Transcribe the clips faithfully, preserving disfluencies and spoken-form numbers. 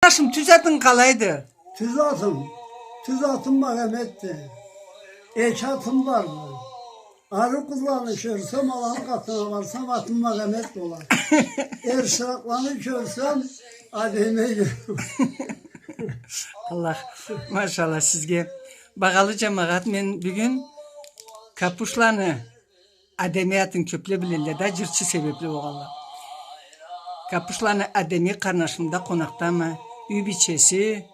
Тюз атынг къалайды? Тюз атым. Тюз атым Магометди. Эки атым барды. Ариу къызланы кёрсем, аланы къатына барсам, атым Магомет болады. Эр чыракъланы кёрсем, Адеми. Аллах, машалла сизге. Багъалы джамагъат, мен бюгюн Капушланы Адеми атын кёпле билелле да, джырчы себепли болгъанлай. Капушланы Адеми къарнашымда къонакъдамы, юй бийчеси,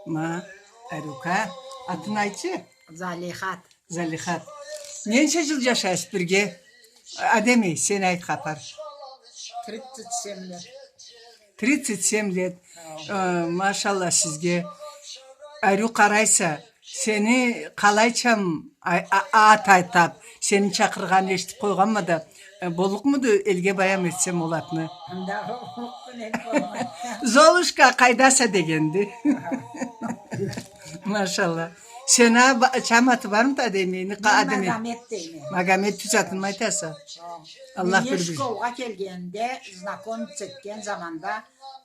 ма, Ариука. Атын айтчы. Залихат. Залихат. Ненча джыл джашайсыз бирге? Адеми, сен айт хапар. Тридцать семь лет. Тридцать семь лет. Э, машалла сизге. Ариу къарайса, сени къалайчам, а-, а-, ат атап, сени чакъыргъанын эшитип къойгъанма да, э, боллукъмуду элге баям этсем ол атны? Анда боллукъду, не болмай. Золушка, къайдаса дегенди. Машалла. Сени а-, ба-, чам аты бармыды Адемини? Мен Адеми. Магомет дейме. Магомет, тюз атынмы айтаса? Хо. Аллах бир билсин. Мен школгъа келгенде, знакомиться этген заманда,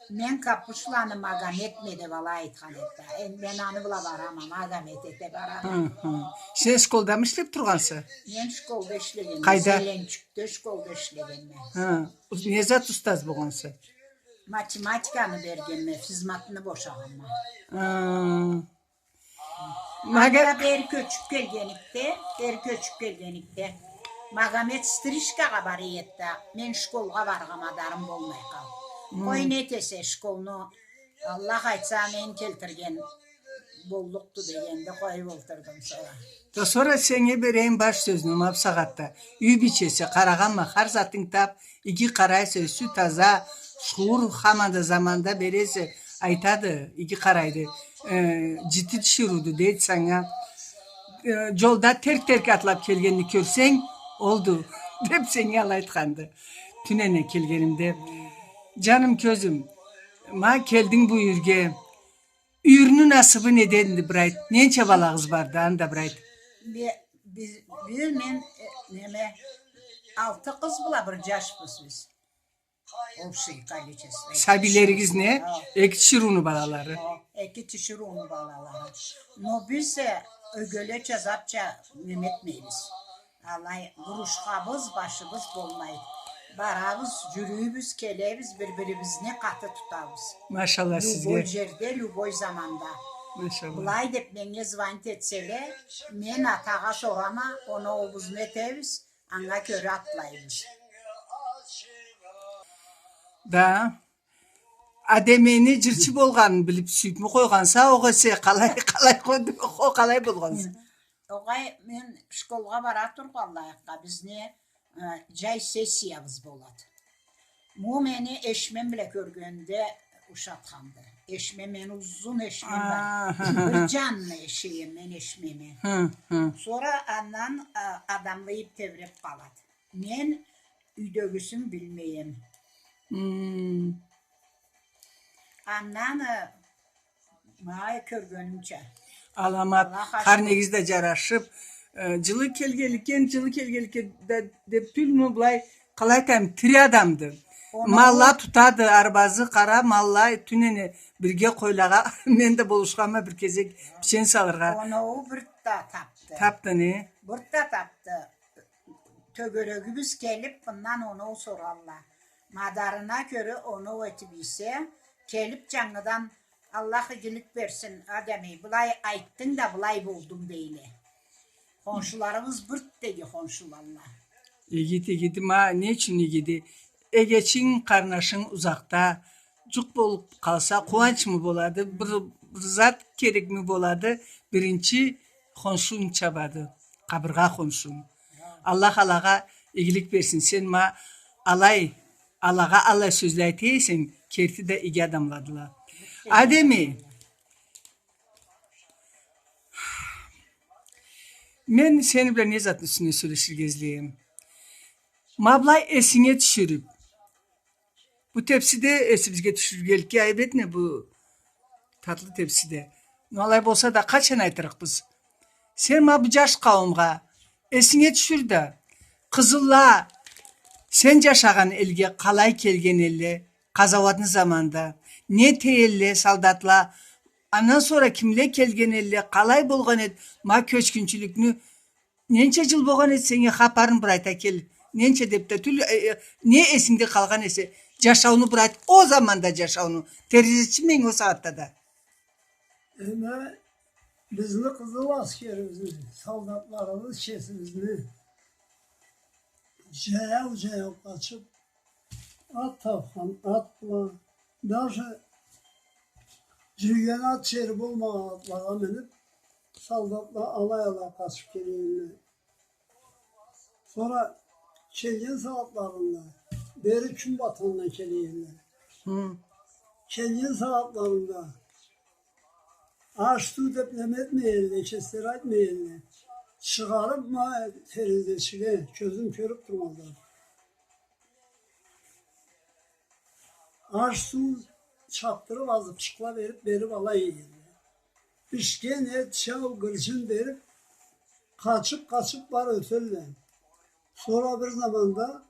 мен Капушланы Магометме деп алай айтхан эди да. Энди мен аны бла барама, Магомет эте барама. Хы, хы. Сен школдамы ишлеп тургъанса? Мен школда ишлегенме. Къайда? Зеленчукда школда ишлегенме. Хы. Не зат устаз болгъанса? Математиканы бергенме, физматны бошагъанма. Хы. Мага- Анда бери кёчюп келгеникде, бери кёчюп келгеникде, Магомет стрижкагъа бара эди да, мен школгъа барыргъа мадарым болмай къалды. Хы. Къой, не этесе, школну, Аллах айтса, мен келтирген боллукъду дегенде, къоюп олтурдум сора. Да сора сеннге берейим баш сёзню, ма бусагъатда. Юй бийчеси, къарагъанма, хар затынг тап, иги къарайса, юсю таза, шуур, хаманда заманда бересе, айтады, иги къарайды. Э, джити тиширыуду, дейди санга. Э, джолда терк-терк атлап келгенни кёрсенг, олду, деп сеннге алай айтханды. Тюнене келгенимде. Джаным, кёзюм, ма келдинг бу юйюрге. Юйюрню насыбы неденди, бир айт? Ненча балагъыз барды, анда бир айт? Бе-, биз, бир мен, э, неме, алты къыз бла бир джашбыз биз. Общий количество. Сабийлеригиз не? Хо. Эки тиширыуну балалары. Хо, эки тиширыуну балалары. Но биз, э, ёгелеча, затча неме этмейбиз. Алай, бурушхабыз, башыбыз болмай. Барабыз, джюрюйбюз, келебиз, бир-бирибизни къаты тутабыз. Машалла сизге. Любой джерде, любой заманда. Машалла. Былай деп меннге звонить этселе, мен атагъа сорама, оноубуз не этебиз, анга кёре атлайбыз. Да. Адемини джырчы болгъанын билип, сюйюпмю къойгъанса, огъесе къалай, къалай къойду, о къалай болгъанса? Огъай, мен школгъа бара тургъанлайыкъгъа, бизни, э, джай сессиябыз болады. Му мени эшмем бла кёргенде ушатханды. Эшме, мен узун эшмем бар. Аха. Бир джанны эшейме мен эшмеми. Хы, хы. Сора андан, а, адамла иб тебреб къалады. Мен юйдегисин билмейме. Хм. Андан, э, ма кёргенимча. Аламат, Аллах ашкы. Хар негиз да джарашыб, э, джылы келгенликден, джылы келгенликден да деб тюлмю, былай, къалай айтайым, тири адамды. Оноу. Малла тутады, арбазы къара, малла, тюнене бирге къойлагъа, мен да болушханма бир кезек бичен салыргъа. Оноу бир да табды. Табды, не? Бир да табды. Тёгерегибиз келиб, мындан оноу соралла. Мадарына кёре оноу этиб ийсе, келиб джангыдан, Аллах игилик берсин, Адеми, былай айтдынг да, былай болдум, дейле. Хоншуларыбыз бир да иги хоншулалла. Игиди, игиди, ма, не ючюн игиди? Эгечинг, къарнашынг узакъда, джукъ болуб къалса, къууанчмы болады, бир, бир зат керекми болады, биринчи хоншунг чабады, къабыргъа хоншунг. Аллах алагъа игилик берсин. Сен ма алай, алагъа алай сёзле айта эсенг, керти да иги адамладыла. Адеми, мен сени бла не затны юсюнден сёлеширге излейме? Ма былай эсинге тюшюрюб, бу тепсиде эсибизге тюшюргенликге айыб этме, бу татлы тепсиде. Но алай болса да, къачан айтырыкъбыз? Сен ма бу джаш къауумгъа эсинге тюшюр да, къызылла сен джашагъан элге къалай келген элле, къазауатны заманда, Не тей элле солдатла? Андан сора кимле келген элле? Къалай болгъан эд ма кёчгюнчюлюкню? Ненча джыл болгъан эд сеннге, хапарын бир айта кел. Ненча деб да тюл, э, э, не эсингде къалгъан эсе, джашауну бир айт, ол заманда джашауну. Терезечи мен ол сагъатда да. Эме, бизни къызыл аскерибизни, солдатларыбыз кесибизни джаяу-джаяу къачыб, ат табхан ат бла, даже джюрюген ат джери болмагъан атлагъа миниб, солдатла алай-алай къачыб келе элле. Сора келген сагъатларында бери кюн батхандан келе элле. Хы. Келген сагъатларында аш-суу деб неме этмей элле, кеслери айтмай элле. Чыгъарыб ма терезечиге, кёзюм кёрюб тургъанлай, аш-суу чабдырыб, азыкъчыкъла бериб, бериб алай иелле. Бишген эт, чау, гырджын бериб, къачыб-къачыб барыб ётелле. Сора бир заманда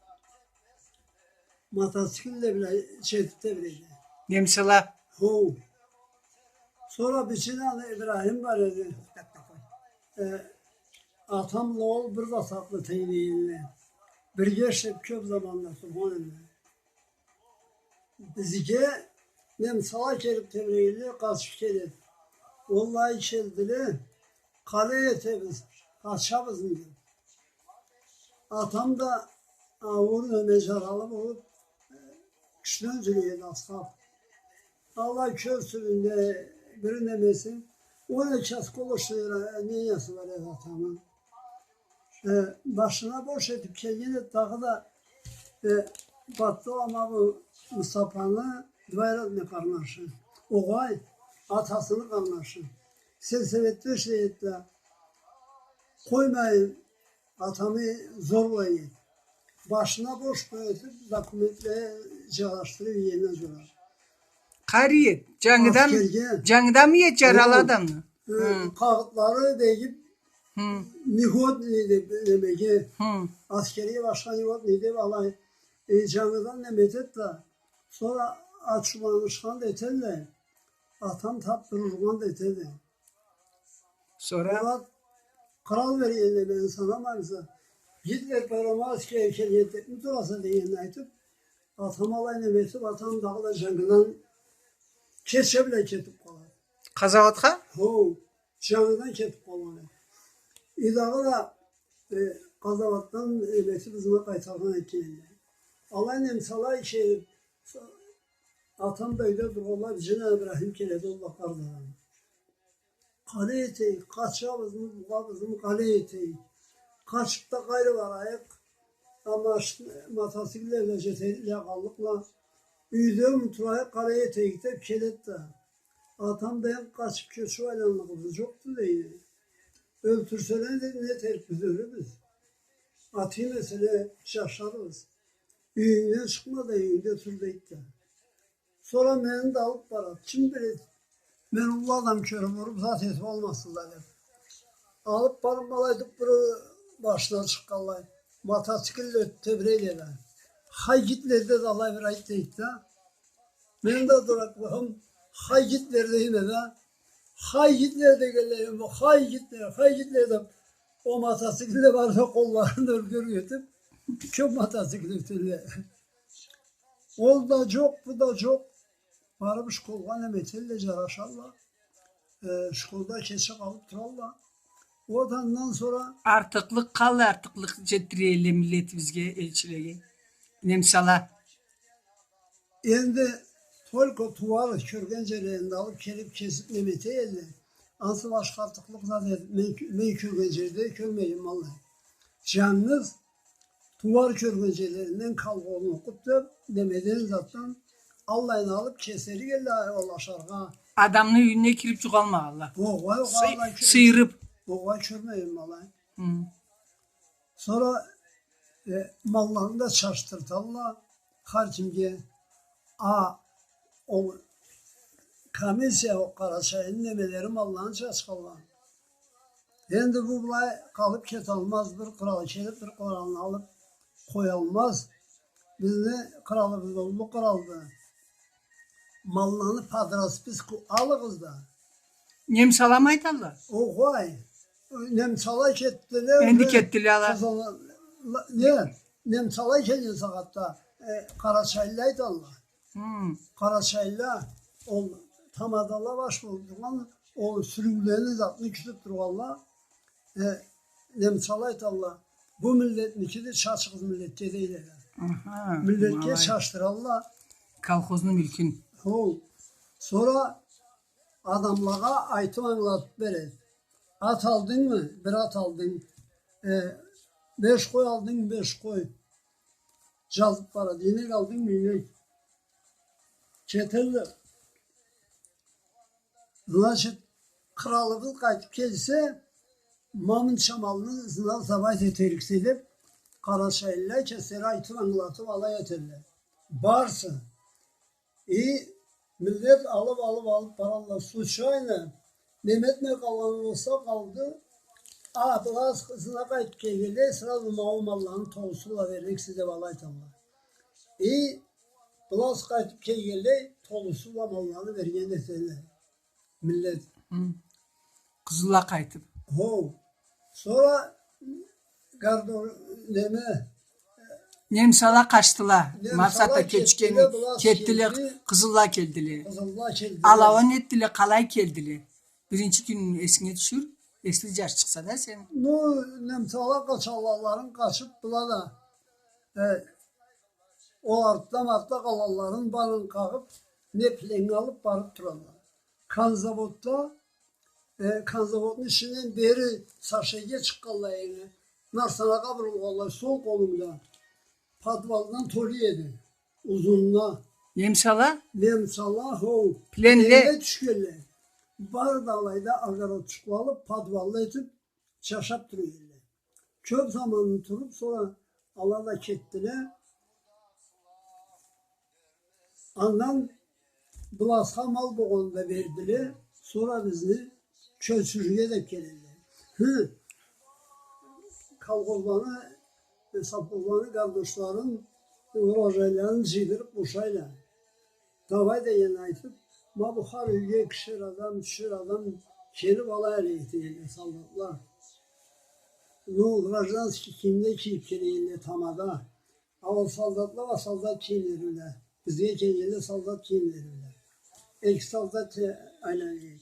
мотоциклле бла джетиб тебрейле. Немсала. Хоу. Сора Бичинаны Ибрахим бар эди. Э, атам бла ол бир да сагъатны тенгдей элле. Бирге ишлеб кёб заманда тургъан элле. Бизге немсала келиб тебрейле, къачыб келед. Уаллахи, келдиле, къалай этебиз, къачабызмы деб. Атам да ауур неме, джаралы болуб, кючлен джюрюй эди, асхаб. Алай кёз тюбюнде бир немеси, он эки осколочный ранениясы бар эди атамы. Э, башына бош этиб келген эди, дагъыда, э, Батты ама бу Мустафаны двоюродный къарнашы. Огъай, атасыны къарнашы. Сельсоветде ишлей эди да, къоймайын, атамы зорлай эди. Башына бош къоя этиб, документле джарашдырыб, иене джора. Къарыйы, джангыдан, асхерге, джангыдан иеди джаралы адамны. Э, хы, къагъытлары дегиб, хы, негодный деб немеге, хы, асхерге башха негодный деб алай, э, джангыдан неме этед да, сора ачыуланышхан да этелле, атам таб бир ургъан да этеди. Сора? Мурат, кърал бергенле, мен санамайма. Гитлер Первомайскеге келген деб тураса дегенни айтыб, атам алай неме этиб, атам дагъыда джангыдан кече бла кетиб къалады. Къазауатха? Хоу, джангыдан кетиб къалгъан эди. И дагъыда, э, къазауатдан, э, неме этиб, ызына къайтаргъан экен. Алай немсала келиб, атам да юйде тургъанлай, Джина Ибрахим келеди, ол да къарт адам. Къалай этейик, къачабызмы, бугъабызмы, къалай этейик? Къачыб да къайры барайыкъ? Ама ш-, мотоциклле бла джетерик къаллыкъла, юйдеми турайыкъ, къалай этейик деб келед да. Атам да, энди къачыб кёчюб айланлыгъыбыз джокъду, дейди. Ёлтюрселе, дейди, не этерикбиз, ёлюрбюз. Атайым эселе, джашарбыз. Юйюнгден чыкъма да, юйюнгде тур, дейди да. Сора мени да алыб барад. Ким биледи, мен уллу адам кёрюб, уруп зат этиб алмасынла деб. Алыб барыб, алай дюб бир башына чыкъгъанлай, мотоциклле тебрейле да. Хай Гитлер да алай бир айт дейди да. Мен да дураклыгъым, хай Гитлер дейме да. Хай Гитлер дегенлей, хай Гитлер, хай Гитлер деб, ол мотоциклле барыб къолларын ёрге этиб, кёб мотоцикл ётелле. Ол да джокъ, бу да джокъ. Барыб школгъа неме этелле, джарашалла. Э, школда кече къалыб туралла. Ол да андан сора... Артыкълыкъ къалай, артыкълыкъ джетдирелле миллетибизге, элчилеге. Немсала. Энди только тууар кёрген джерлеринде алыб келиб кесиб неме этелле. Ансы башха артыкълыкъ зат этиб, мен, мен кёрген джерде кёрмегенме алай. Джангыз тууар кёрген джерлеринден колхозну окъуб да, немеден затдан, аллайын алыб кеселик элле ол ашаргъа. Адамны юйюне кириб джукъ алмагъанла. Огъай, огъай, сый-, алай кёр-, сыйырыб. Огъай, кёрмегенме алай. Хы. Сора, э, малланы да чачдырталла хар кимге. А, ол комиссия, ол Къарачайны немелери малланы чачханла. Энди бу былай къалыб кеталмаз, бир кърал келиб, бир къралны алыб къоялмаз. Бизни къралыбыз да уллу къралды. Малланы под расписку алыгъыз да. Немсала мы айталла? Огъай. Немсала кетдиле. Энди уже кетдиле ала. Къызыл-, не, немсала келген сагъатда, э, къарачайлыла айталла. Хм. Къарачайлыла, ол тамадала баш болуб тургъан, ол сюрюулени затны кютюб тургъанла, э, немсала айталла, бу миллетникиди, чачыгъыз миллетге дейле. Аха, миллетге малай. Чачдыралла. Колхозну мюлкюн. Хо. Сора адамлагъа айтыб ангылатыб береди. Ат алдынгмы? Бир ат алдынг. Э, беш къой алдынгмы? Беш къой. Джазыб барады. Ийнек алдынгмы? Ийнек. Кетелле. Значит, къралыбыз къайтыб келсе, ма мынча малны ызына сдавать этериксе деб, къарачайлыла кеслери айтыб, ангылатыб алай этелле. Барса, и миллет алыб, алыб, алыб баралла. Случайно неме этмей къалгъан болса, къалды. А, была ызына къайтыб келгенлей, сразу ма ол малланы толусу бла берликсе деб алай айталла. И была къайтыб келгенлей, толусу бла малланы берген этелле. Миллет. Хы. Къызылла къайтыб. Хо. Сора Гардо-, неме, немсала къачдыла. Немсала макъсатда кетдиле, кёчгени, была кетдиле, келди. Къызылла келдиле. Къызылла келдиле. Ала не этдиле, къалай келдиле? Биринчи кюн эсинге тюшюр, эсли джаш чыкъса да сен. Ну, немсала къачалларын къачыб, была да, э, ол артда-мартда къалалларын барын къагъыб, не пленнге алыб барыб туралла. Конзаводда, э, конзаводну ичинден бери сашейге чыкъгъанлай энди. Нарсанагъа бурулгъанлай, сол къолунда. Подвалдан толу эди. Узунуна. Немсала? Немсала, хо. Пленле. Пленнге тюшгенле. Бары да алайда огородчукъла алыб, подвалла этиб, джашаб тура эдиле. Кёб заманны туруб, сора ала да кетдиле. Андан Бласха мал болгъанда бердиле, сора бизни кёчюрюрге деб келелле. Хы, колхозланы, э, совхозланы гардошларын, урожайларын джыйдырыб бошайла. Давай дегенни айтыб, ма бу хар юйге экишер адам, ючюшер адам келиб алай эте эдиле солдатла. Ну, гражданский кийимде кийиб келе эдиле тамада. А ол солдатла уа солдат кийимлери бла. Бизге келгенле солдат кийимлери бла. Эки солдат те айлана эди.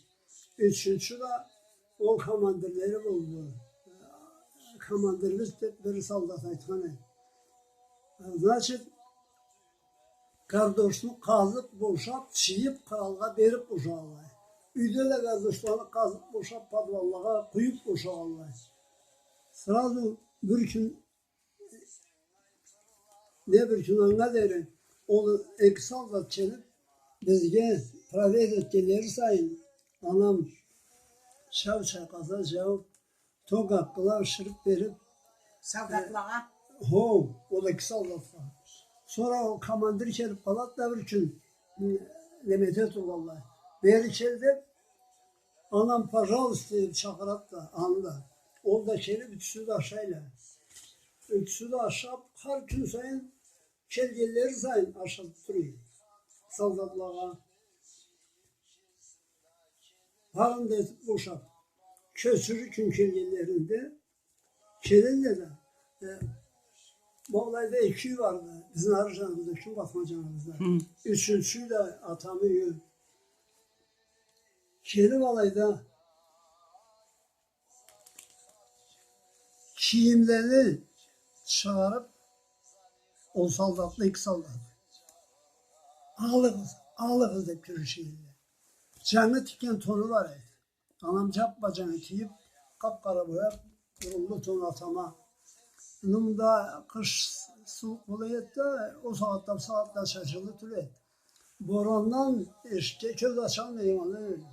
Ючюнчю да ол командирлери болду. Командирибиз деб бир солдат айтхан эди. Значит, гардошну къазыб бошаб, чыйыб, къралгъа бериб бошагъанлай. Юйде да гардошланы къазыб бошаб, подваллагъа къуюб бошагъанлай. Сразу бир кюн, не бир кюн анга дери, ол эки солдат келиб, бизге проверить этгенлери сайын, анам чай чайкъаса, чай, ток атдыла, бишириб бериб. Солдатлагъа? Хо, ол эки солдатлагъа. Сора ол командир келиб къалады да бир кюн, м, неме эте тургъанлай. Бери кел деб, анам, пожалуйста, деб чакъырады да, аны да. Ол да келиб, ючюсю да ашайла. Ючюсю да ашаб, хар кюн сайын келгенлери сайын ашатыб тура эди солдатлагъа. Барын да этиб бошаб, кёчюрюр кюн келгенлеринде келелле да, э, ма былайда эки юй барды, бизни ары джаныбызда, кюнбатма джаныбызда. Хы. Ючюнчю юй да атамы юйю. Келиб алайда кийимлени чыгъарыб, ол солдатла, эки солдат, алыгъыз, алыгъыз деб кюрешелле. Джангы тикген тону бар эди. Анам джаппа-джангы кийиб, къап-къара бояб, буруннгу тон атама. Энди мында къыш сууукъ бола эди да, ол сагъатда, бу сагъатда чачылы тюл эди. Борандан эшикге кёз ачалмай, ма алай.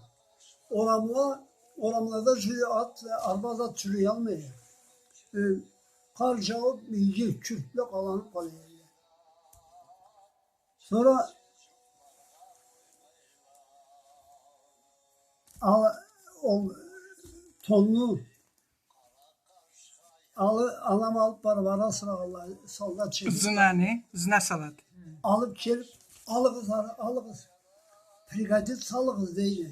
Орамла, орамлада джюрюй ат, арба зат джюрюялмай. Э, къар джаууб, иги кюртле къаланыб къала эдиле. Сора ал-, ол тонну алы-, анам алыб барыб, ара-сырагъа солдат чегиб. Ызына не? Ызына салады. Алыб келиб, алыгъыз ары, алыгъыз. Пригодится, алыгъыз, дейди.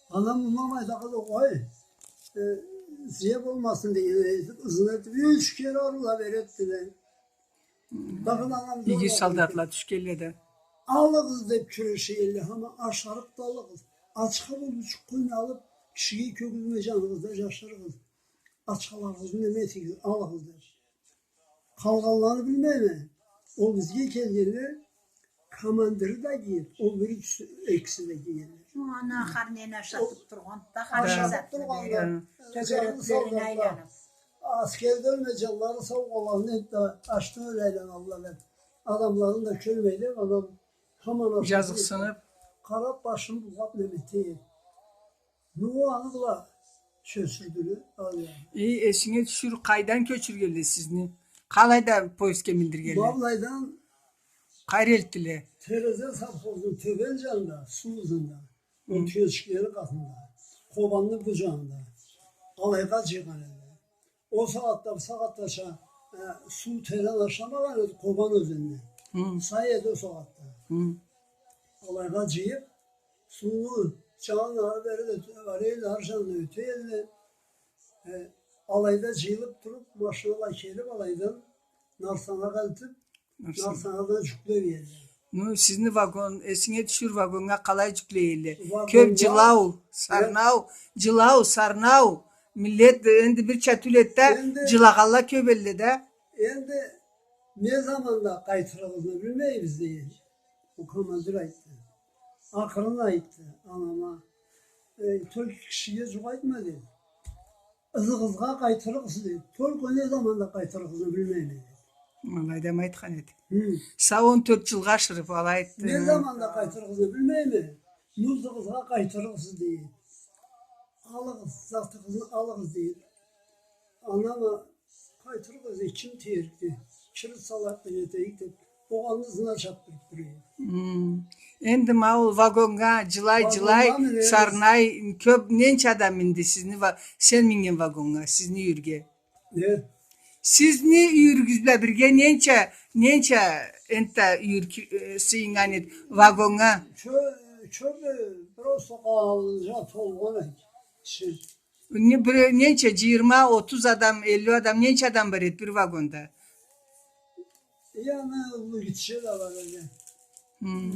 Анам мындан айтады, къой, э, зия болмасын деген этип, ызына этип, юч кере урла береди. Дагъыда анам иги зор солдатла тюшгенле да. Алыгъыз деп кюреше элле, хаман ашарыкъ да алыгъыз. Ачха болуучукъ къойну алып, кишиге кёргюзме жаныгъызда, жашырыгъыз. Ачхаларыгъызны неме этигиз, алыгъыз деп. Къалгъанланы билмейме. Ол бизге келгенле, командиры да кийип, ол бири тюс-, экиси да кийгенле. Аны ахырына ашатып тургъан да, ашатып тургъан да, тёгереклерине айланып. Аскерде ёлмей, жанлары сау къалгъанын этди, ачдан ёле айланалла деп. Адамларын да кёрмей деп, анам хаман ашатып, жазыкъсынып, къарап, башын булгъап неме эте. Ну, аны бла кёчюрдюле, алай. Э, эсинге тюшюр, къайдан кёчюргенле сизни? Къалайда поездге миндиргенле? Ма былайдан. Къайры элтдиле? Терезе совхозну тёбен жанында, суу ызында. Ол тюенчиклени къатында. Къобанны бу жанында. Алайгъа жыйгъан эди. Ол сагъатда, бу сагъатдача, э, суу терен ашамагъан эди, Къобан ёзенде. Сай эди ол сагъатда. Алайгъа жыйып, сууну жанын ары бери да, ары элле, ары жанына ёте элле. Э, алайда жыйылып туруп, машинала келип, алайдан Нарсанагъа элтип, Нарсанагъа. Нарсанадан жюклей элле. Ну, сизни вагон, эсинге тюшюр, вагоннга къалай жюклей элле? Вагоннга. Кёп жылау, сарнау, жылау, сарнау. Миллет энди бирча тюл эди да, энди жылагъанла кёп элле да. Энди не заманда къайтырыгъызны билмейбиз, дейди. Ол командир айтды. Акъырын айтды анама. Э, только кишиге жукъ айтма, деди. Ызыгъызгъа къайтырыкъсыз, деди. Только не заманда къайтырыгъызны билмейме, деди. Алай да айтхан эди. Хы. Сау он тёрт жылгъа ашырып, алай айтды. Не заманда къайтырыгъызны билмейме, ызыгъызгъа къайтырыкъсыз, деди. Алыгъыз, затыгъызны алыгъыз, деди. Анама Къайтырыкъ эсе, ким тиерикди? Кирит салайыкъ да кетейик деп, огъанны ызына чапдырып тура эди. Хы. Энди ма ол вагоннга жылай-жылай, вагоннга минебиз. Сарнай, кёп, ненча адам минди сизни ва-, сен минген вагоннга, сизни юйюрге? Не? Сизни юйюрюгюз бла бирге ненча, ненча энтда юйюр ки-, э, сыйыннган эди вагоннга? Кё-, кёбю, просто къалжа толгъан эди киши. Не, бир, ненча, жыйырма, отуз адам, элли адам, ненча адам бар эди бир вагонда? Яни, уллу, гитче да бар эди. Хы.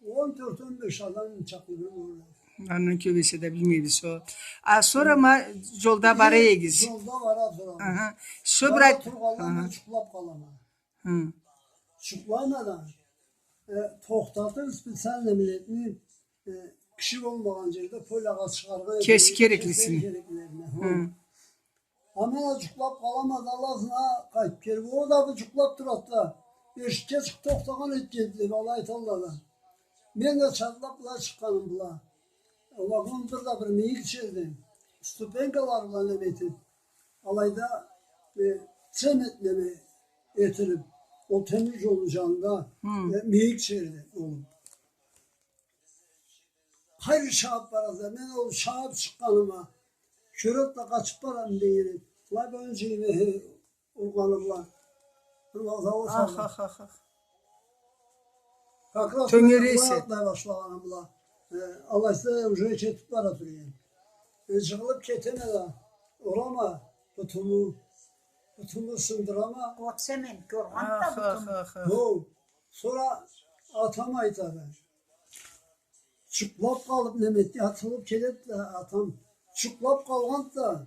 Бир он тёрт, он беш адам чакълы бир болур. Андан кёб эсе да билмейбиз о. А сора ма жолда бара эдигиз. Жолда бара турама. Аха. Шо бир... Бара тургъанлай мен жукълаб къалама. Хы. Жукълайма да, э, тохтатыб, специально миллетни, э, киши болмагъан жерде, полягъа чыгъаргъа, кеси кереклисин, кеси кереклилерине. Хы. Хы. А мен а жукълаб къалама да, алай ызына къайтыб келиб, ол да бир жукълаб турады да, эшикге чыгъыб тохтагъан этгенди деб, алай айталла да. Мен да чарлаб былай чыкъгъаным бла. Вагон бир да бир мийик жерди. Ступенькалары бла неме этиб, алайда, э, цемент неме этилиб, ол темир жолну жанында, хы, э, мийик жерди ол. Къайры чабыб барады да, мен ол чабыб чыкъгъаныма, кёреди да, къачыб барама деген эди. Былай боюн жыйма, э, ургъаны бла. Аллах, Аллах, Аллах. Как раз тёнгересе, былай атлай башлагъаны бла. Э, алайса уже кетиб бара тура эдим. Э, жыгъылыб кетеме да, урама бутуму, бутуму сындырама. От семен, кёргенди да бутуму. Хо, сора атам айтады. Жукълаб къалыб, неме этди, атылыб келеди да атам. Жукълаб къалгъанды да,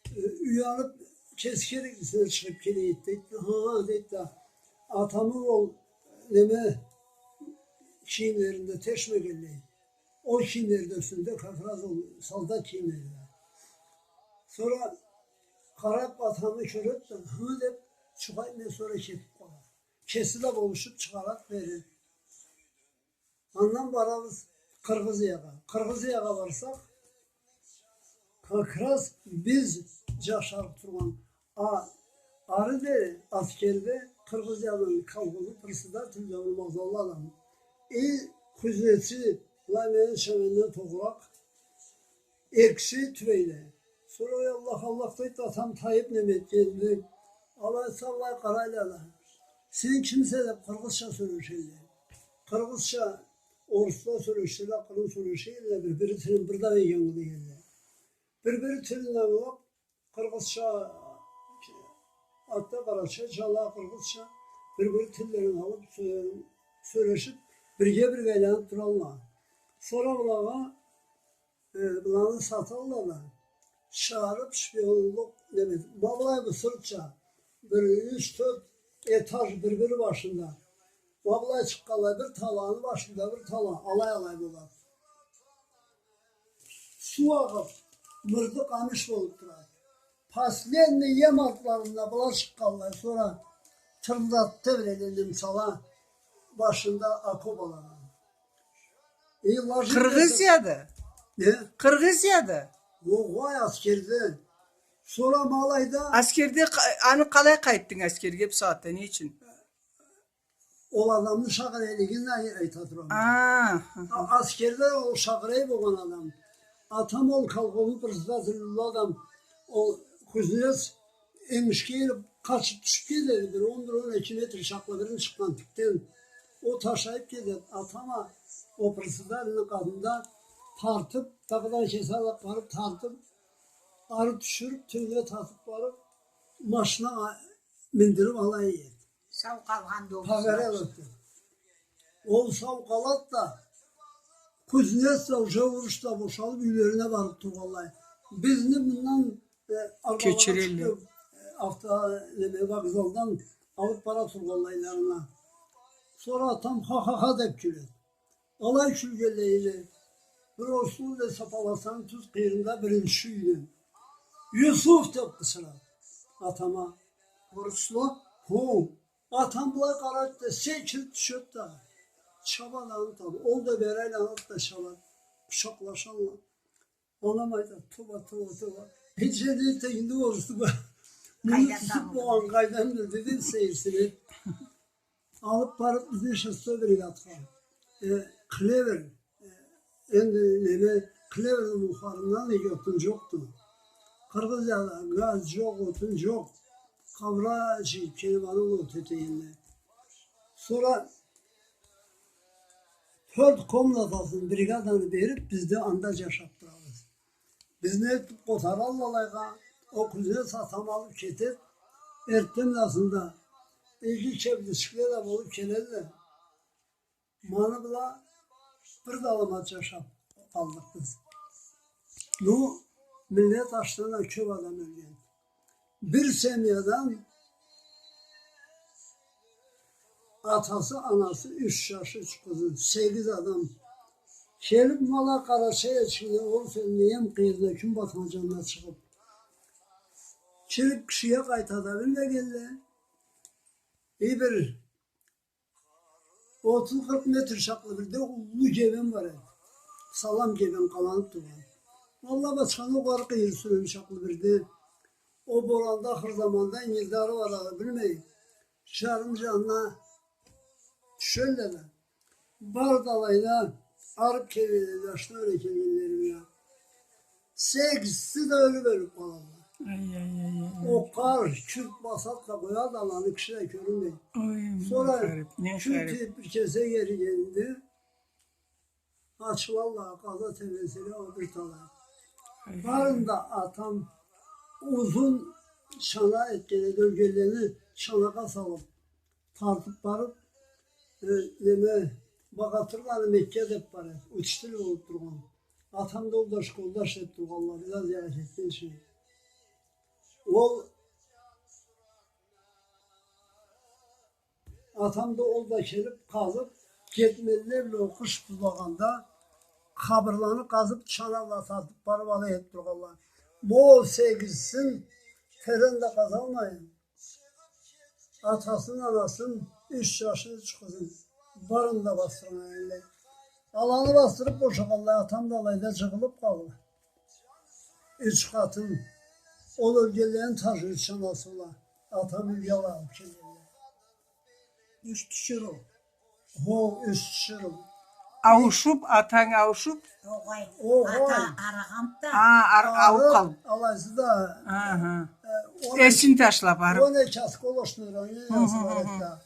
э, уяныб, кеси кереклисине чыгъыб келе эди, дейди. Хы, дейди да, атамы ол неме кийимлеринде тешмегенлей. Ол кийимлери да юсюнде, как раз ол солдат кийимлери да. Сора къараб, атамы кёреди да, хы деб, жукъ этмей, сора кетиб къала. Кеси да болушуб чыгъарады бери. Андан барабыз Къыргъызиягъа. Къыргъызиягъа барсакъ, как раз биз жашарыкъ тургъан, а, ары дери аскерде Къыргъызиядан колхозну председатели да болмаз, ол адам. И кузнеци, былай менича менден тогъуракъ, экиси тюбейле. Сора, ой, Аллах, Аллах, дейди, атам тайыб неме этгенди. Алайса алай къарайла да. Сен кимсе деб, къыргъызча сёлешелле. къыргъызча орусла сёлешсе да, къырым сёлеше эдиле, бир-бири тилин бир да билген кюйде эдиле. Бир-бири тилин ангылап, къыргъызча, артда къарачайча, къыргъызча, бир-бири тиллерин алып, сё-, сёлешип, бирге-бирге айланып туралла. Сора былагъа, э, быланы саталла да, чыгъарып шпионлукъ, неме, ма былай бусурча, бир юч-тёрт этаж бир-бири башында. Ма былай чыкъгъанлай бир таланы башында бир тала, алай-алай болады. Суу агъып, мырды къамыш болуп турады. Последний ем артларында была чыкъгъанлай, сора тырылдатды бир эле, мисала, башында окоп алады. Э, ложить этип. Къыргъызияда? Не? Къыргъызияда? Огъай, аскерде. Сора ма алайда. Аскерде къа-, аны къалай къайтдынг аскерге бу сагъатда, не ючюн? Ол адамны шагъырайлыгъын ай-, айта турама. А, аха. А-, аскерде ол шагъырай болгъан адам. Атам ол колхозну председатели уллу адам. Ол кузнец энгишге келип, къачып тюшюп кетеди. Бир он бир, он эки метр чакълы бирин чыкъгъан тикден. Ол ташайып кетеди. Атам а ол председательни къатында тартып, дагъыда кеси алып барып тартып, ары тюшюрюп, тюбюне тартып барып, машинагъа миндирип алай эди. Сау къалгъан да ол. Погореловду. Ол сау къалады да, кузнец да уже урушда бошалып, юйлерине барып тургъанлай. Бизни мындан, э, арбалагъа чыгъарып, э, авто, неме, вокзалдан алып бара тургъанлайларына. Сора атам ха-ха-ха деп кюледи. Алай кюлгенлей эле, бир орусну да сапаласанг, тюз къыйырында биринчи юйден. «Юсуф!» деп къычырады атама. Орусла? Хо. Атам былай къарайды да, секирип тюшеди да, чабады аны таба. Ол да бери айланады да чабады. Къучакълашалла. Анам айтады: «Тоба, тоба, тоба. Хеч жерде тегинде орусу бар. Муну тюзюп болгъан къайдан билди?» деп сейирсинеди. Алып барып бизни шестой бригадагъа. Э, клевер, э, энди неме, клеверни бухарындан иги отун джокъду. Къыргъызияда газ джокъ, отун джокъ. Къабра джыйып келип, аны отун этегенле. Сора тёрт комнатасын бригаданы берип, биз да анда джашап турабыз. Бизни этип къотаралла алайгъа, ол кузнец атам алып кетеди. Эртденбла да иги кебличикле да болуп келелле. Ма аны бла бир да аламат джашап къалдыкъ биз. Ну, миллет ачдан да кёп адам ёлген. Бир семьядан атасы, анасы, юч джашы, юч къызы, сегиз адам. Келип, ма ала Къарачай ичинде, ол сенни эм къыйырына, кюн батхан джанына чыгъып, кирип, кишиге къайта да билмегенле. И бир отуз-къыркъ метр чакълы бирде уллу гебен бар эди. Салам гебен къаланып тургъан. Аллах бачханы, огъар къыйыр сюрюм чакълы бирде. Ол боранда, ахыр заманда ингирди ары-бери билмей, джарым джанына тюшелле да. Бары да алайда арып келгенле, джашла ёле келгенлери бла. Сегизиси да ёлюп, ёлюп къалалла. Ай, ай, ай, ай, ай. Ол къар кюрт басады да къояды, аланы киши да кёрюнмей. Ой, сора не харип, не кюн харип. Тийип бир кесек эригенде ачылалла, къаза тебресе да, ол бир талай. Ай, ай. Барын да атам узун чана этген эди, ёлгенлени чанагъа салып, тартып барып, э, неме, Багъатырланы Мекке деп бар эди, учитель болуп тургъан. Атам да ол да школда ишлеп тургъанла, бир аз зиярат этгинчи. Ол атам да, ол да келип къазып, кетменле бла ол къыш бузлагъанда, къабырланы къазып, чана бла тартып барып алай этип тургъанла. Ма ол сегизисин терен да къазалмайын, атасын, анасын, юч джашын, юч къызын, барын да басдыргъан элле. Аланы басдырып бошагъанлай, атам да алайда джыгъылып къалды. Юч къатын, ол ёлгенлени тажи юч чанасы бла, атам юйге алып келгенле. Юч тиширыу. Хо, юч тиширыу. Ауушуп, атанг ауушуп? Огъай. Огъай. Ата арыгъанды да. А, ар-, аууп къалып. Алайсыз да. Аха. Э, он эки, эсин ташлап, арып. Он эки осколочный ранение. Хы, хы, хы, хы.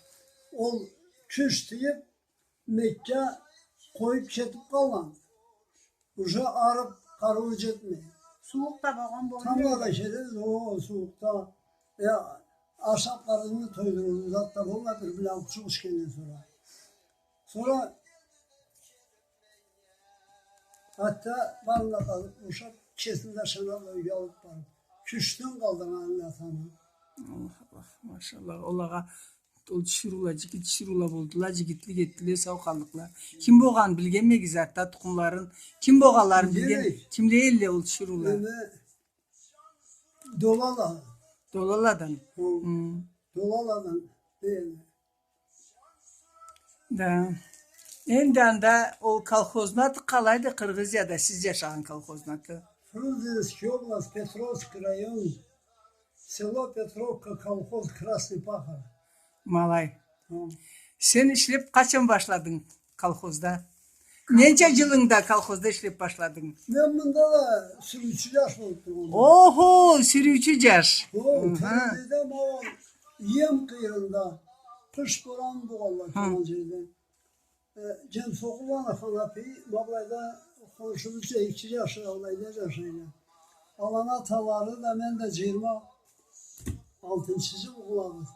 Ол кюч тийип, Мекка къоюп кетип къалгъан. Уже арып, къарыуу джетмей. Сууукъ да болгъан болур. Тамбла да келебиз, о, сууукъда. Э, ашап къарнын тойдурур зат да болмай, бир бла алты джыл ичгенден сора. Сора хатта барына да ушап, кесин да шанала юйге алып барып, кючден къалдыргъан ата-ана. Аллах, Аллах, машаллах. Олагъа ол тиширыула, джигит тиширыула болдула, джигитлик этдиле, сау къаллыкъла. Ким болгъанын билгенмегиз, ата тукъумларын? Ким болгъанларын билген? Билгенмегиз. Кимле элле ол тиширыула? Эме, Долала. Долаладан. Хы. Хы. Долаладан. Э, Да. Энди анда ол колхозну аты къалайды Къыргъызияда, сиз джашагъан колхозну аты? Фрунзенская область, Петровский район, село Петровка, колхоз Красный Пахарь. Ма алай. Хы. Сен ишлеп къачан башладынг колхозда? Ненча джылынгда колхозда ишлеп башладынг? Мен мында да сюрюучю джаш болуп тургъанма. Охо, сюрюучю джаш. Хо, Аха. Тюрмеде ма ол Ем къыйырында къыш боран болгъанла Хы. тургъан джерде. Э, Джемсокъуланы Ханапи, ма былайда хоншубуз да эки джашы алайда джашайла. Аланы аталары да, мен да джыйырма алтынчы джыл болабыз.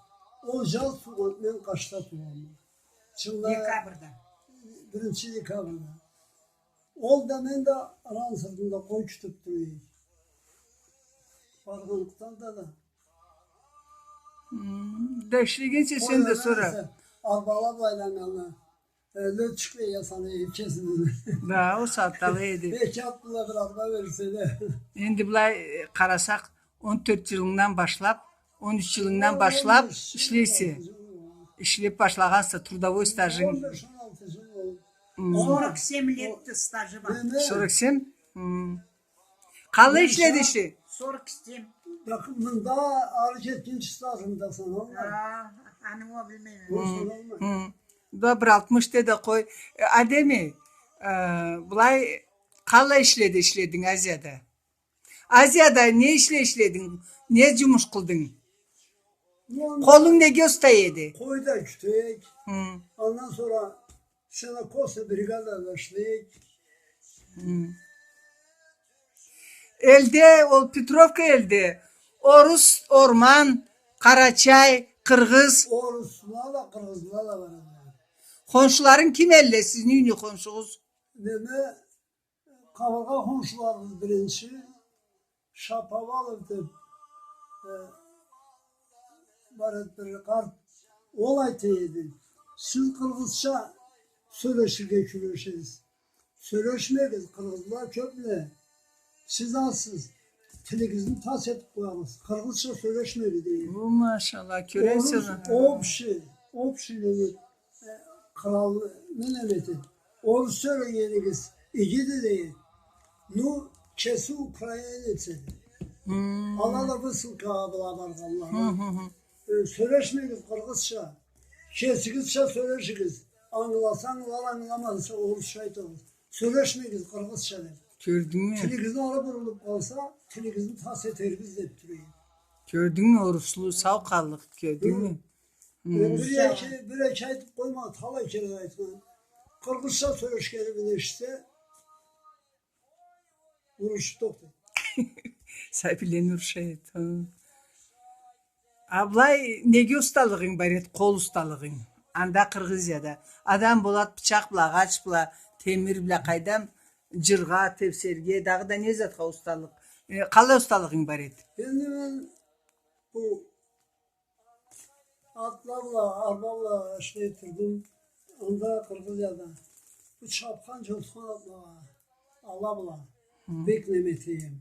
Ол джаз туугъан, мен къашда туугъанма. Чынлай Декабрда. Биринчи декабрда. Ол да, мен да араны сыртында къой кютюп тура эдик. Баргъанлыкъгъа да да. Хм, да ишлегенсе сен да сора. Арбала былайдан аны. Э, лётчикле ясаны кесибизни. Да, ол сагъатда алай эди. Эки ат бла бир арба берсе да. Энди былай, э, къарасакъ, он тёрт джылынгдан башлап, он юч джылынгдан башлап ишлейсе. Ишлеп башлагъанса, трудовой стажынг. Он беш, он алты джыл болду. Хм. Сорок семь летди стажы бар. Сорок семь? Хм. Къалай ишледи иши? Сорок семь. Бакъ, мында ары джетгинчи стажымда саналмай. А, аны уа билмейме. Ол саналмай. Хы. Да бир алтмыш де да къой. Э, Адеми, э, былай къалай ишледи, ишлединг Азияда? Азияда не ишле ишлединг? Не джумуш къылдынг? Ну, анда Къолунг неге уста эди? Къой да кютейик. Хы. Андан сора сенокосный бригадада ишлейик. Хы. Элде, ол Петровка элде орус, орман, къарачай, къыргъыз. Орусла да, къыргъызла да бар элде. Хоншуларынг ким элле, сизни юйню хоншугъуз? Неме, Къабыргъа хоншуларыбыз биринчи, Шаповалов деп, э, бар эди бир къарт, ол айта эди: «Сиз къыргъызча сёлеширге кюрешесиз. Сёлешмегиз, къыргъызла кёпле. Сиз азсыз. Тилигизни тас этип къоягъыз. Къыргъызча сёлешмегиз», — дей эди. О, машалла, кёресиз. Орус общий, общий неме, э, къыралны немети. Орус сёлегенигиз игиди, дей. Ну, кеси украинец эди. Хм. Ала да высылкагъа бла баргъанла. Хы, хы, хы. Э, сёлешмегиз къыргъызча. Кесигизча сёлешигиз. Ангыласа ангылар, ангыламаса орусча айтыгъыз. Сёлешмегиз къыргъызча деп. Кёрдюнгмю? Тилигизни ары бурулуп къалса, тилигизни тас этербиз деп тура эди. Кёрдюнгмю, оруслу, сау къаллыкъ, кёрдюнгмю? Хы. Хы. Э, бир эки, бир эки айтып къоймай, талай кере айтхан. Къыргъызча сёлешгеними эшитсе, урушуп тохтай. Сабийлени уруша эди, хы. А былай неге усталыгъынг бар эди, къол усталыгъынг? Анда Къыргъызияда. Адам болад бычакъ бла, агъач бла, темир бла, къайдам, джыргъа, тепсерге, дагъыда не затха усталыкъ? Э, къалай усталыгъынг бар эди? Энди мен бу атла бла, арба бла ишлей турдум. Анда Къыргъызияда. Бу чапхан, джосхан атлагъа, ала бла. Хы. Бек неме этеме.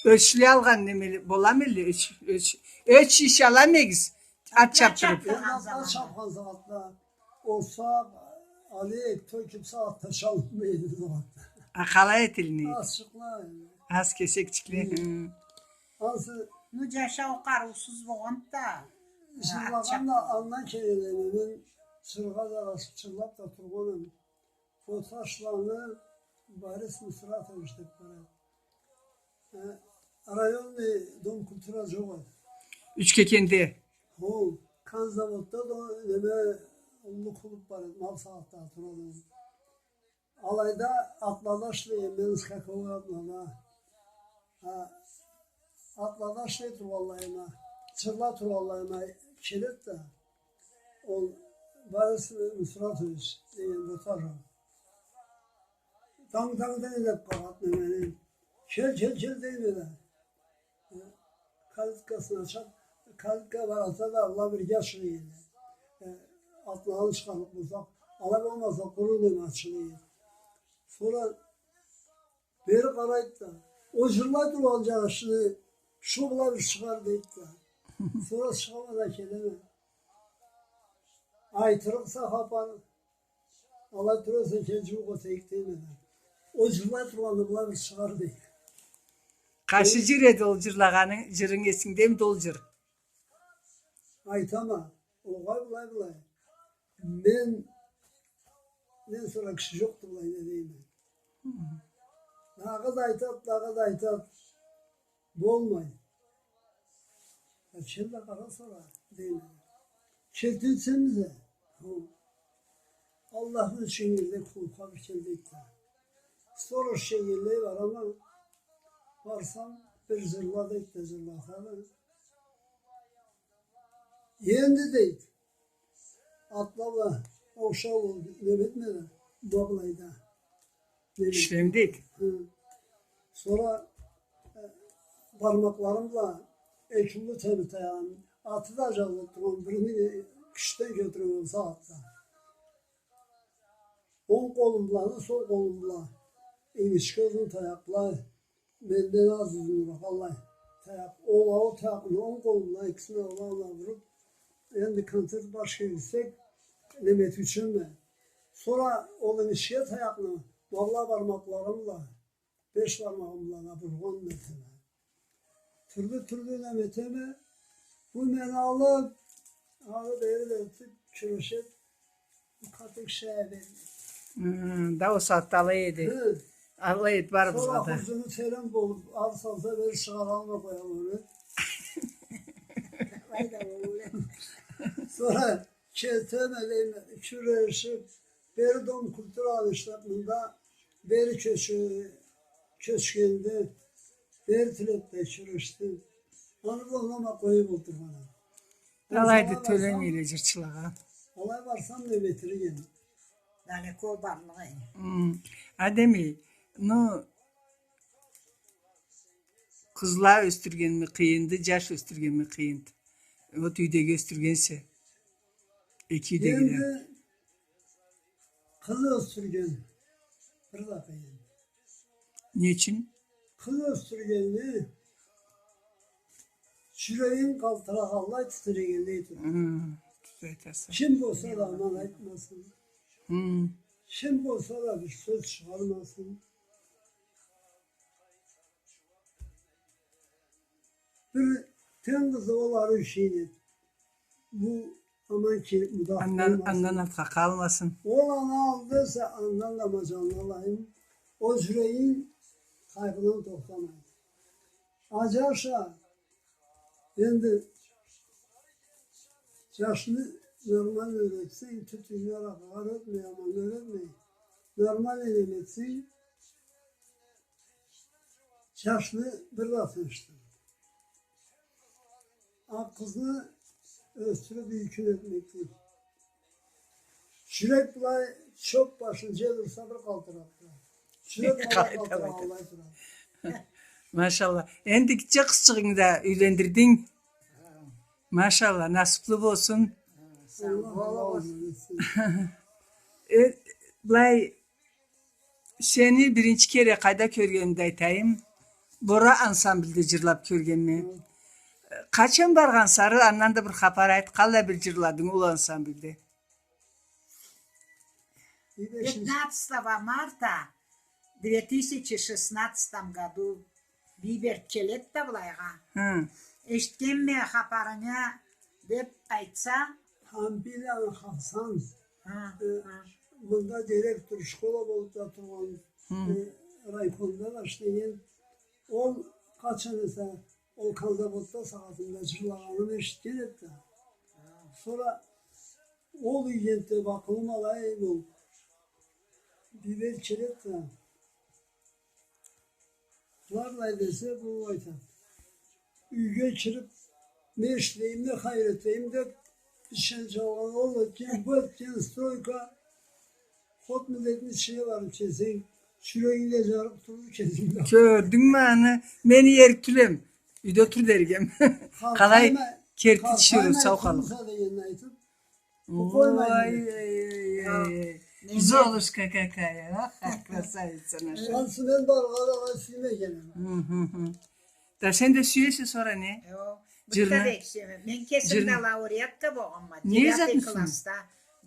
Ёчле алгъан немеле боламы элле? Ёч, ёч, ёч иш аламы эдигиз? Ат чапдырып. Энди атла чапхан сагъатда, осап, алай, тёкюп сагъатда чалынмайды сагъатда. А къалай этилинеди? Азчыкъла. Аз кесекчикле. Хы. Хы. Ансы. Ну, джашау къарыусуз болгъанды да. Джырлагъан да андан келеди. Мен джыргъа да къашып джырлап да тургъанма. Фотошланы Борис Нусратович деп бар эди. Э, районный дом культура джокъ эди. Учкекенде. Хо, конзаводда да, неме, Уллу клуб бар эди, ма бусагъатда турады. Алайда атлада ишлей эдим мен, скаковой атлада. Ха, атлада ишлей тургъанлайыма, джырла тургъанлайыма келеди да, ол Борис Нусратович деген Ботажов. Танг-танг да деп къалгъан мени. Кел, кел, кел дейме да. Э, калиткасын ачады. Калитка бараса да, ала бирге чыгъа эди. Э, атларын чыгъарлыкъ болсакъ, ала болмаса, къуру неме ачыла эди. Сора бери къарайды да, ол джырлай тургъан джашны шу бла бир чыгъар дейди да. Сора чыгъама да келеме. Айтырыкъса хапар, алай тураса, кел джууукъ этейик дейме да. Ол джырлай тургъанны бла бир чыгъар дейди. Къайсы джыр эди ол джырлагъанынг, джырынг, эсингдеми ол джыр? Айтама, огъай, былай, былай. Мен, мен сора киши джокъду былай, не дейме. Хы. Дагъыда айтады, дагъыда айтады. Болмай. Э, кел да къара сора, дейме. Келтирсенг да, хы. Аллахны ючюн кел да, клубха бир кел дейди да. Сора шегеллей барама, барсам, бир джырла дейди да, джырлатады. Энди дейди. Атла бла окъуша неме этме да, ма былайда. Неме. Ишлемдик. Хы. Сора, э, бармакъларым бла эки уллу темир таягъым, аты да джазылыб тургъан, бирини, э, кишиден кёлтюрген ол сагъатда. Онг къолум бла, сол къолум бла ингичге узун таякъла, менден аз узунуракъ аллай таякъ. Ол ауур таякъны онг къолум бла экисин алай-алай уруб, энди концерт баш кергизсек, неме этиучюме. Сора ол ингичге таякъны ма былай бармакъларым бла, беш бармагъым бла да бургъан этеме. Тюрлю-тюрлю неме этеме. Бу мени алыб, алыб, бери да этиб, кюрешиб, бу къаты киши бермеди. Хы, да ол сагъатда алай эди. Хы. Алай эди барыбызгъа да. Сора хузуну терен болуб, алай салса, бери чыгъаралмай къоялла. Алай да болур. Сора кетеме, дейме, кюрешиб, бери Дом культураны ишлеб, мында бери кёч-, кёчгенде, бери тилеб да кюрешди. Аны бла ма къоюб олтургъанма. Алайды, тёлемейле джырчылагъа. Алай барсам, неме этерик эдим. Далеко барлыкъ эди. Хы. Адеми, ну, Къызла ёсдюргенми къыйынды, джаш ёсдюргенми къыйынды? Вот, юйдеги ёсдюргенсе, эки юйдеги да. Энди къыз ёсдюрген бир да къыйын. Не ючюн? Къыз ёсдюргенни джюрегинг къалтырагъанлай, титирегенлей тура. Хы, тюз айтаса. Ким болса да аман айтмасын. Хы. Ким болса да бир сёз чыгъармасын. Бир тенгиз оланы ючюн эди. Бу аман келиб мудах болмасын. Андан, андан артха къалмасын. Ол аны алды эсе, андан да ма джанын алайым. Ол джюрегинг къайгъыдан тохтамайды. А джаш а, энди джашны нормально юретсенг, тютюннге, аракъагъа юретмей, аман юретмей, нормально неме этсенг, джашны бир да тынчдыр. А къызны ёсдюрюб юйкюн этмеклик. Джюрек былай чёб башын джей турса, бир къалтыраб турады. Джюрек былай къалтырагъанлай турады. Машалла. Энди гитче къызчыгъынгы да юйлендирдинг. Машалла, насыблы болсун. Сау бол. Аллах разы болсун. Э, былай, Сени биринчи кере къайда кёргенимде айтайым. Бора ансамбльде джырлаб кёргенме. Къачан баргъанса ары, андан да бир хапар айт, къалай бир джырладынг ол ансамбльде? Пятнадцатого марта две тысячи шестнадцатом году Бийберт келеди да былайгъа. Хы. Эшитгенме хапарынгы деб айтса. Хамбийланы Хасан. Хы, э, хы. Мында директор школа болуб да тургъан, хы, э, райкомда да ишлеген. Ол къачан эсе, ол конзаводда сагъатында джырлагъанын эшитген эди да. Хы. Сора Ол ийген деб акъылым алай болуб, бир-бир кере да былай десе, бу айтады. Юйге кириб, не ишлейим, не хайыр этейим деб, ичине джалгъан, ол этген, бу этген, стройка, ход миллетни ичине барыб кесинг, джюрегинг да джарыб турду кесинг да. Кёрдюнгмю аны? Мени эрк тюлем. Юйде тур дерик эм. Къалай керти тиширыу, сау къаллыкъ. Къаркъайма айтылмаса дегенни айтыб, Ой, ой, ой, ой. Золушка какая, а? Красавица наша. Ансы мен баргъа да алай сюймегенме. Хы, хы, хы. Да сен да сюесе сора не? Джырны. Мен кесим да лауреатка болгъанма. Не затны сюйесе? Девятый класста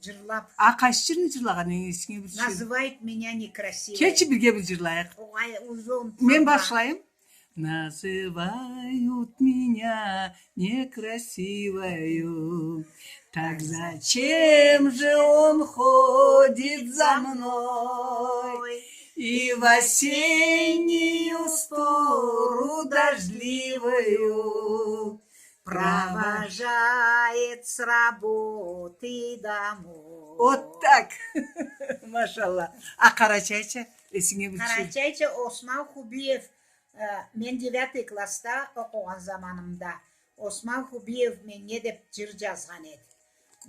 джырлаб. А къайсы джырны джырлагъан эдинг, эсинге бир тюшюр. Называют меня некрасивой. Келчи, бирге бир джырлайыкъ. Огъай, узун. Мен башлайым. Называют меня некрасивою. Так зачем же он ходит за мной и в осеннюю стуру дождливою провожает с работы домой? Вот так. Машалла. А къарачайча эсинге бир тюшюр. Къарачайча Осман Хубиев. Э, мен девятый класста окъугъан заманымда Осман Хубиев меннге деб джыр джазгъан эди.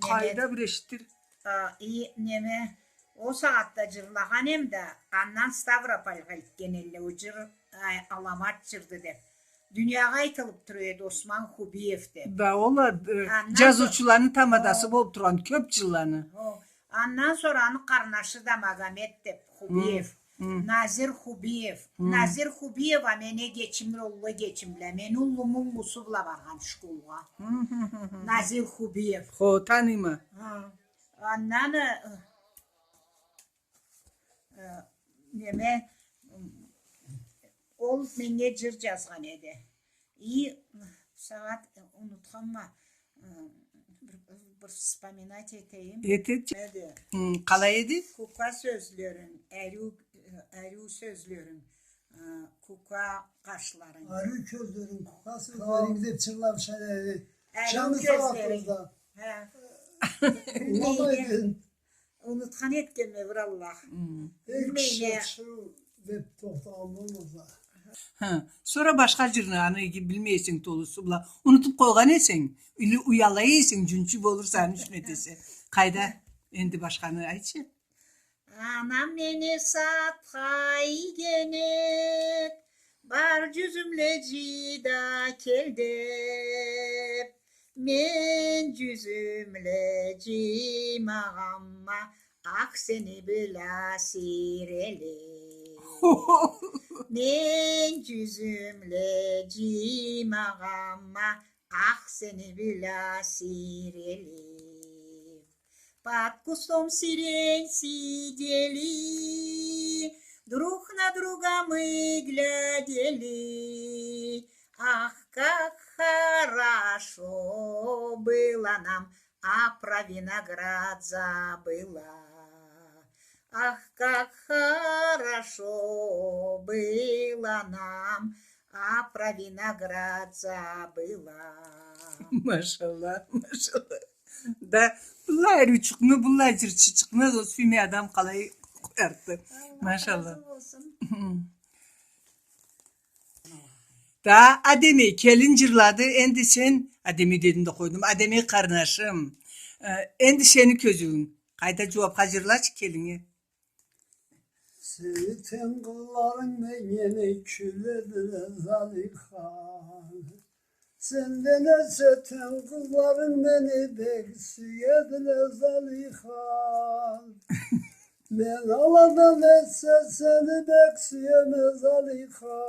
Къайда бир эшитдир? Э, и, неме, ол сагъатда джырлагъан эм да, андан Ставропольгъа элтген элле, ол джыр, э, аламат джырды деб. Дуниягъа айтылыб тура эди Осман Хубиев деб. Да, ол а, э, джазыучуланы тамадасы болуб тургъан кёб джылланы. О, андан сора аны къарнашы да Магомет деб, Хубиев. Назир Хубиев. Назир Хубиев а меннге кечимле, уллу кечимле. Мени уллуму уллусу бла баргъан школгъа. Назир Хубиев. Хо, таныйма. Хы. Андан, э, э, неме, м, ол меннге джыр джазгъан эди. И, сагъат, э, унутханма, э, бир, бир вспоминать этейим. Эт, эт. Эди. Хы, къалай эди? Кукла сёзлерин, ариу, э, ариу сёзлерин, э, кукла къашларынг. Ариу кёзлеринг, кукла сёзлеринг деб джырлаб шайлайды. Ариу кёзлеринг. Хы. Унутхан этгенме бир Аллах. Билмейме. Хы, сора башха джырны, аны билмейсенг толусу бла. Унутуб къойгъан эсенг, или уяла эсенг, джунчу болурса, аны ючюн этесе. Къайда? Энди башханы айтчы. Анам мени садха ийген эди, бар джюзюмле джый да кел деб. Мен джюзюмле джыймагъанма, ах, сени бла сейреле. Мен джюзюмле джыймагъанма, ах, сени бла сейреле. Под кустом сирень сидели, друг на друга мы глядели. Ах, как хорошо было нам, а про виноград забыла. Ах, как хорошо было нам, а про виноград забыла. Машалла, машалла. Да, быллай ариучукъну, быллай джырчычыкъну сюймей адам къалай къоярыкъды. Машалла. Да, Адеми, келин джырлады, энди сен, Адеми дедим да къойдум, Адеми къарнашым. Э, энди сени кёзюуюнг. Къайда, джууабха джырлачы келинге. Сени тенкъызларынг меннге кюледиле, Залиха. Сенден эсе тенкъызларынг мени бек сюедиле, Залиха. Мен аладан эсе сени бек сюеме, Залиха.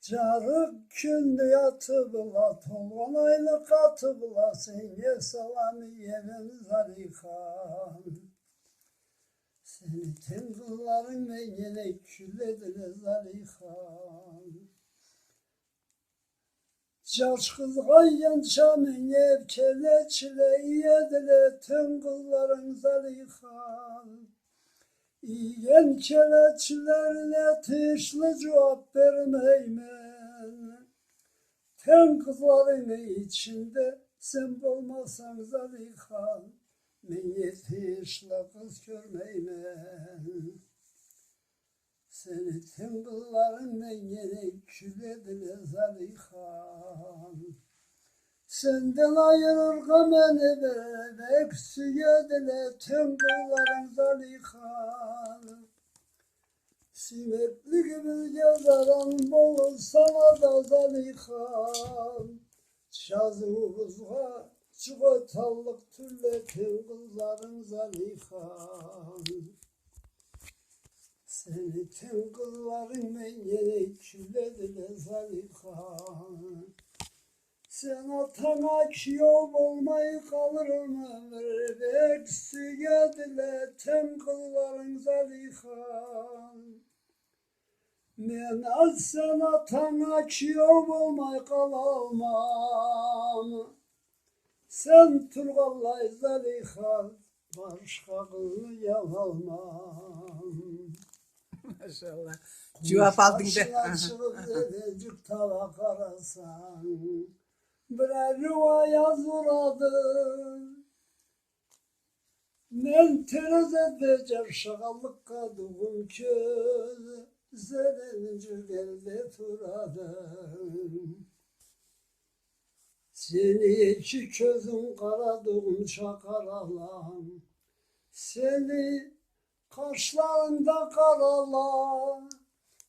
Джарыкъ кюнню аты бла, толгъан айлы къаты бла сеннге салам иеме, Залиха. Сени тенкъызларынг меннге кюледиле, Залиха. Джаш къызгъа ийгенча меннге келечиле иедиле тенкъызларынг, Залиха. Ийген келечилерине тийишли джууаб бермейме. Тенкъызларынгы ичинде сен болмасанг, Залиха, меннге тыйыншлы къыз кёрмейме. Сени тынгылларынг меннге кюледиле, Залиха. Сенден айырыргъа мени бир бек сюедиле тынгылларынг, Залиха. Сюймеклигибизге заран болур санга да, Залиха. Джазыуубузгъа джукъ эталлыкъ тюлле тынгылларынг, Залиха. Сени тынгылларынг меннге кюледиле, Залиха. Сен атанга киеу болмай къалырма, бир бек сюедиле тынгылларынг, Залиха. Мен а сен атанга киеу болмай къалалмам. Сен тургъанлай, Залиха, башха къызны алалмам. Машалла. Джууап алдынг да. Къуш къачхандан чыгъып, Зеленджукда къарасанг, бир ариу аяз урады. Мен терезеде джаршагъанлыкъгъа дугъум кёз Зеленджук элде турады. Сени эки кёзюнг къара дугъумча къарала. Сени къашларынг да къарала.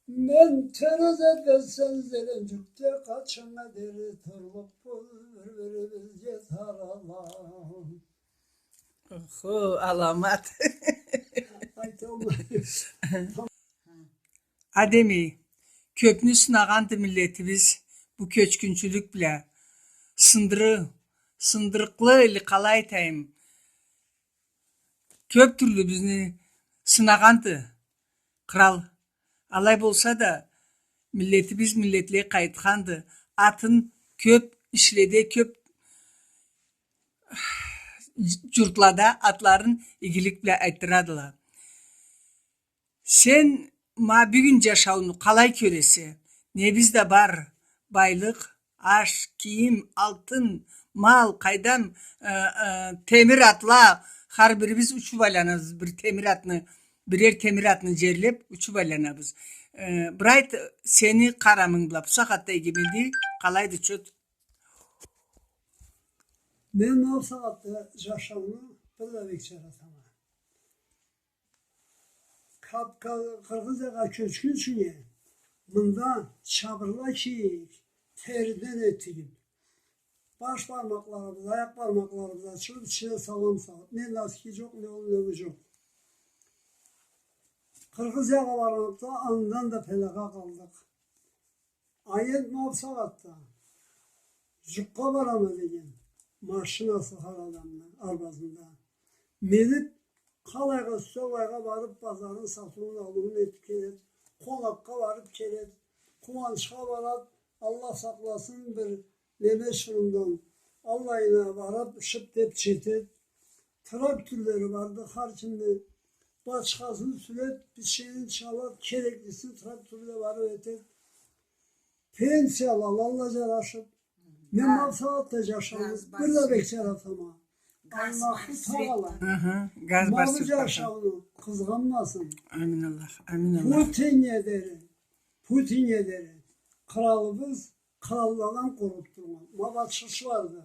Мен терезеде, сен Зеленджукде, къачаннга дери турлукъбуз бир-бирибизге тарала. Охо, аламат. Айталмайма. Адеми, кёбню сынагъанды миллетибиз бу кёчгюнчюлюк бла. Сындыры-, сындырыкълы, или къалай айтайым, кёб тюрлю бизни сынагъанды кърал. Алай болса да, миллетибиз миллетлей къайтханды. Атын кёб ишледе, кёб джуртлада атларын игилик бла айтдырадыла. Сен ма бюгюн джашауну къалай кёресе? Не бизде бар? Байлыкъ, аш, кийим, алтын, мал, къайдам, э, э, темир атла, хар бирибиз учуб айланабыз, бир темир атны, бирер темир атны джерлеб, учуб айланабыз. Э, бир айт, сени къарамынг бла, бусагъатда игимиди, къалайды чот? Мен бусагъатда джашауну бир да бек джаратама. Кавка-, Къыргъызиягъа кёчгюнчюге, мында чабырла кийик, териден этилиб, баш бармакъларыбыз, аякъ бармакъларыбыз ачылыб, ичине салам салыб, не носки джокъ, не ол, не бу джокъ. Къыргъызиягъа баргъанлыкъгъа, андан да пелагъа къалдыкъ. Аят ма бусагъатда джукъгъа барама деген машинасы хар адамны арбазында. Миниб, къалайгъа сюйсе алайгъа барыб, базарын, сатыуун, алыуун этиб келеди. Къонакъгъа барыб келеди. Къууанчха барады, Аллах сакъласын бир неме чырындан, аллайына барыб, шып деб джетеди. Тракторлары барды, хар кимни бачхасын сюреди, биченин чалады, кереклисин тракторла барыб этеди. Пенсияла алалла джарашыб. Мен ма бусагъатда джашауну бир да бек джаратама. Аллаху Тагъала ма бу джашауну къызгъанмасын. Амин Аллах, амин Аллах. Путиннге дери, Путиннге дери къралыбыз къралладан къоркъуб тургъан. Ма Батчырыш барды.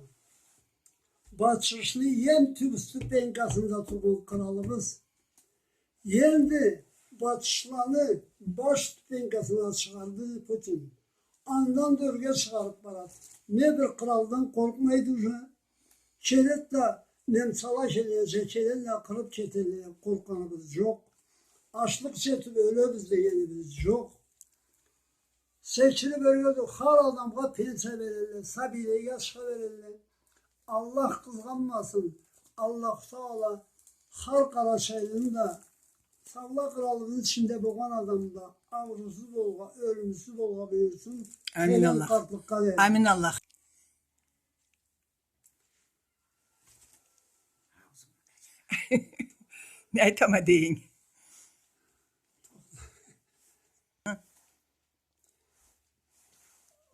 Батчырышны эм тюб ступенькасында тургъан къралыбыз. Энди Батчырышланы баш ступенькасына чыгъарды Путин. Андан да ёрге чыгъарыб барады. Не бир къралдан къоркъмайды уже. Келеди да, немсала келгенча келелле, къырыб кетелле деб къоркъгъаныбыз джокъ. Ачлыкъ джетиб ёлебиз дегенибиз джокъ. Секириб ёрге да хар адамгъа пенсия берелле, сабийлеге ачха берелле. Аллах къызгъанмасын, Аллаху Тагъала хар къарачайлыны да, саулай къралыбызны ичинде болгъан адамны да аурусуз болгъа, ёлюмсюз болгъа буюрсун. Амин Аллах. Къартлыкъгъа дери. Амин Аллах. Не айтама дейим?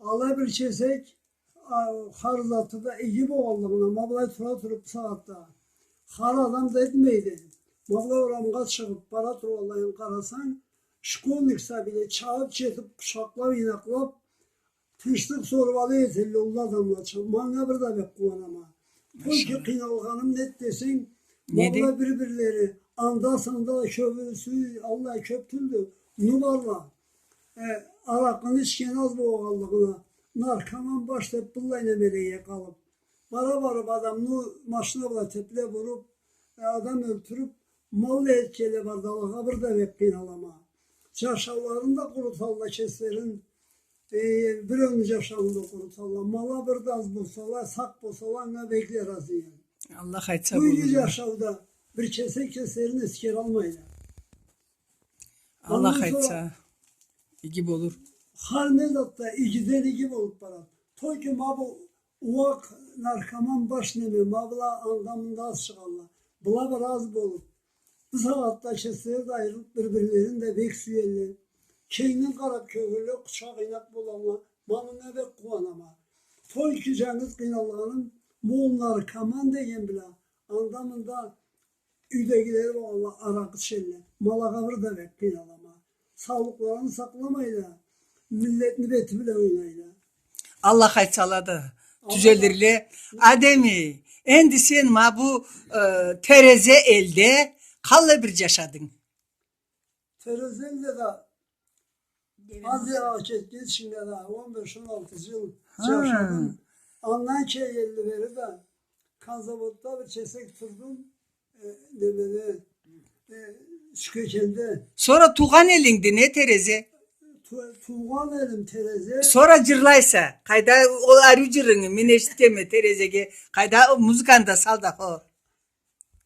Алай бир кесек, а, хар заты да иги болгъанлыгъына, ма былай тура туруб бусагъатда, къару адам да этмейди. Ма былай орамгъа чыгъыб бара тургъанлайын къарасанг, школьник сабийле чабыб, джетиб, къучакълаб, ийнакълаб, тынчлыкъ соруб алай этелле уллу адамлача. Ма анга бир да бек къууанама. Только къыйналгъаным нед десенг, ма былай бир-бирлери анда-санда кёбюсю аллай кёб тюлдю, ну барла. Э, аракъыны ичген аз болгъанлыгъына, наркоман баш деб быллай немелеге къалыб, бара-барыб адамны машина бла теплеб уруб, э, адам ёлтюрюб, ма аллай этгенле бар да, алагъа бир да бек къыйналама. Джашауларын да къуруталла кеслерин, э, биреуню джашауун да къуруталла. Ма ала бир да аз болсала, сакъ болсала, анга бек да разыма. Аллах айтса болур. Бу иги джашауда бир кесек кеслерин эсгералмайла. Аллах айтса, иги болур. Хар не зат да игиден иги болуб барады. Только ма бу уакъ наркоман баш неме, ма была анда-мында аз чыгъалла. Была бир аз болуб, бусагъатда кеслери да айырылыб, бир-бирлерин да бек сюелле. Кенгден къараб кёргенле, къучакъ-ийнакъ болалла. Ма мынга бек къууанама. Только джангыз къыйналгъаным, ма ол наркоман деген бла анда-мында юйдегилери болгъанла аракъы ичелле. Ма алагъа бир да бек къыйналама. Саулукъларын сакъламайла, миллетни бети бла ойнайла. Аллах айтса, ала да тюзелирле. Адеми, энди сен ма бу, э, Терезе элде къаллай бир джашадынг? Терезе элде да Азиягъа кетгинчинге да он беш, он алты джыл джашадым. Андан келгенли бери да конзаводда бир кесек турдум. Э, немеде, э, Сюкекенде. Сора туугъан элингди не Терезе? Ту-, туугъан элим Терезе. Сора джырлайса, къайда ол ариу джырынгы, мен эшитгенме Терезеге. Къайда, ол музыканы да сал да, хо.